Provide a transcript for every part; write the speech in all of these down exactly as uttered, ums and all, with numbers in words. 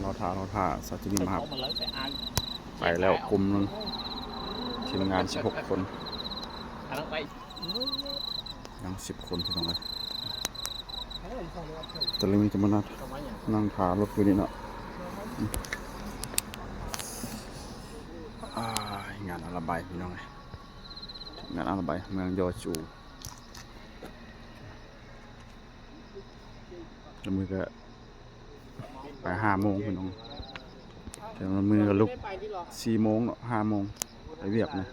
รอถ่า รอถ่า สาวจิมมี่มาครับ ไปแล้วกลุ่มหนึ่ง ทีมงานสิบหกคน ยังสิบคนพี่น้องเอ้ย ตอนนี้มีจะมานัดนั่งถ่ารถอยู่นี่เนาะ อ่า งานอาราบัยพี่น้องเอ้ย งานอาราบัยเมืองยอจู แล้วมือก็ไปห้าโมงพี่น้อง แต่มือก็ลุกสี่โมงเนาะ ห้าโมง ไปเวียกนะ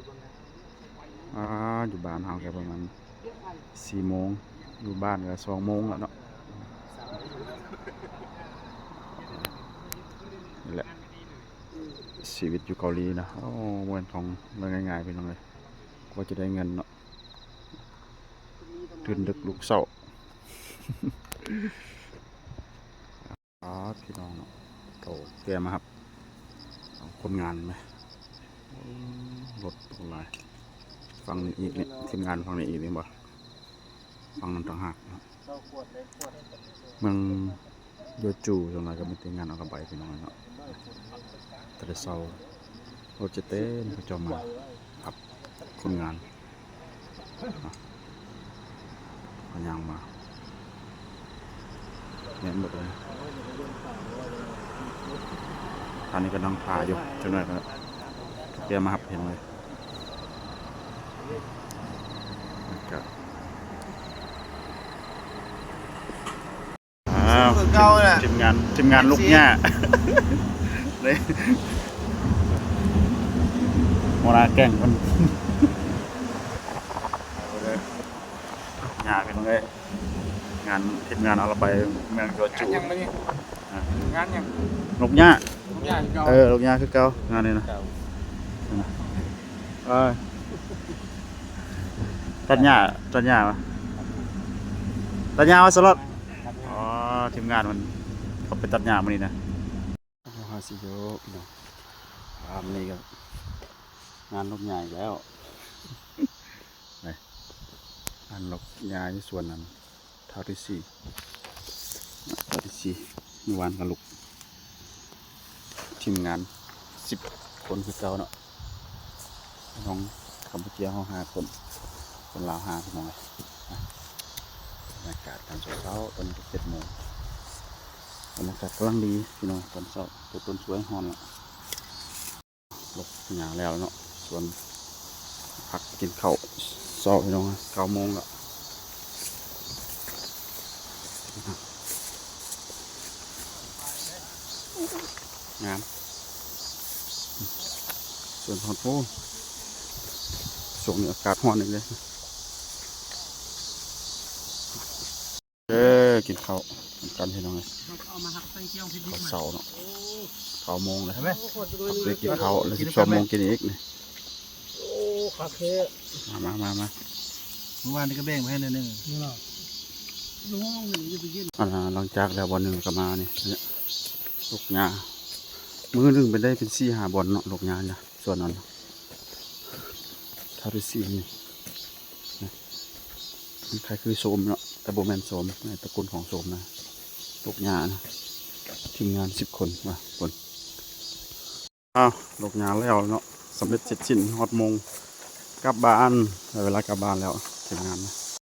อ่า อยู่บ้านเฮาก็ประมาณสี่โมง อยู่บ้านก็สองโมงแล้วเนาะ นี่แหละ ชีวิตอยู่เกาหลีนะ โอ้ บ่แม่นของเรื่องง่ายๆพี่น้องเอ้ย กว่าจะได้เงินเนาะ ตื่นดึกลุกเช้า อ๋อ พี่น้องเนาะ เขาแกมาครับ เอาคนงานไหม โอ้ รถหลาย ฝั่งนี้อีกนี่ ทีมงานฝั่งนี้อีกนี่บ่ ฝั่งนั้นต่างหากเนาะ เมืองโยจูส่วนหลายก็มีแต่งานอาราบัยพี่น้องเนาะ แต่ละเช้า รถจะเต็มเขาเจ้ามารับคนงาน เนาะ เขาย่างมา แน่นหมดเลย อันนี้ก็นั่งถ่าอยู่จังหน่อยก็เตรียมมาครับเห็นเลย ก็ อ้าว คือเก่าน่ะ ทีมงาน ทีมงานลูกหญ้า เลย หัวหน้าแก๊งมัน หญ้าพี่น้องเอ้ย งาน ทีมงานอาราบัยเมืองโยจู งานหยังมื้อนี้ อ่ะ งานหยัง ลูกหญ้า ลูกหญ้าคือเก่า เออ ลูกหญ้าคือเก่า งานนี้นะ เก่า เออ ตัดหญ้า ตัดหญ้าวะ ตัดหญ้าวะสล็อต อ๋อ ทีมงานมันเขาไปตัดหญ้ามื้อนี้นะ โอ้ ฮาซิโยะ พี่น้อง อ่า มื้อนี้ก็งานลูกหญ้าอีกแล้ว ไป งานลูกหญ้าอยู่สวนนั้น ทาวที่สี่ ทาวที่สี่ เมื่อวานก็ลูก ทีมงานสิบคนคือเก่าเนาะ น้องกัมพูเชียเฮาห้าคน คนลาวห้าพี่น้องเอ้ย อ่ะ บรรยากาศตอนเช้าๆ ตอนนี้ก็เจ็ดโมง บรรยากาศกำลังดีพี่น้อง ตอนเช้า ตกต้นสวยฮ้อนละ ลูกหญ้าแล้วเนาะ สวนผักกินข้าวเช้าพี่น้อง เก้าโมงละ งาม สวนฮอดโพธิ์ ช่วงนี้อากาศฮ้อนอีกเลย เออ กินข้าวนำกันพี่น้องเอ้ย เอามาหักใส่เกี๊ยวพริก ข้าวเช้าเนาะ เก้าโมงแล้ว เห็นไหม ไปกินข้าวแล้ว สิบสองโมงกินอีกนี่ โอ้ คักแท้ มา มา มา มา เมื่อวานนี้ก็แบ่งไปให้หน่อยหนึ่ง นี่เนาะ อ่า หลังจากแล้ววันหนึ่งก็มานี่ เนี่ย ลูกหญ้า มื้อหนึ่งเป็นได้เป็นสี่ห้าบ่อนเนาะ ลูกหญ้าเนี่ย ส่วนนั้น ทาวที่สี่นี่ นะ มันคล้ายคือโสมเนาะ แต่บ่แม่นโสม ในตระกูลของโสมนะ ลูกหญ้านะ ทีมงานสิบคน ว่าคน อ้าว ลูกหญ้าแล้วเนาะ สำเร็จเสร็จสิ้น ฮอดโมงกลับบ้าน ได้เวลากลับบ้านแล้ว ทีมงานนะ